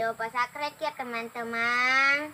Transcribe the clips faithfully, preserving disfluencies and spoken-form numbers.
Lupa subscribe ya, teman-teman.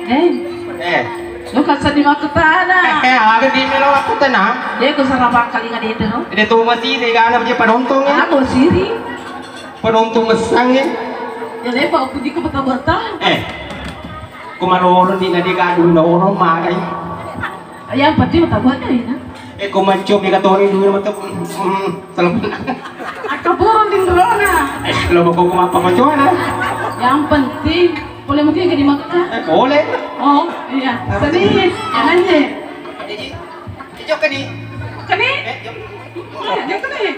Eh, Eh, lo kasani makkutana. Eh, aga di melo aku tenang. Dia ku sarapang kalinga dia tu. Dia tu masih dia gana dia penonton. Aku siri. Penonton mesang ya. Ya lepa aku di kota bertang. Eh, kumaroro di nadi gaduh no magai. Yang penting tabuat ya. Eh, ko manco mega toni dulu mata, mm, telepon. Aku burung di durona. Eh, lo boko ko apa macoana? Yang penting boleh mungkin ke di Mekah. Eh, boleh. Oh, iya. Sedih, jangan je. Ijo keni. Keni? Eh, jom. Oh, jom keni.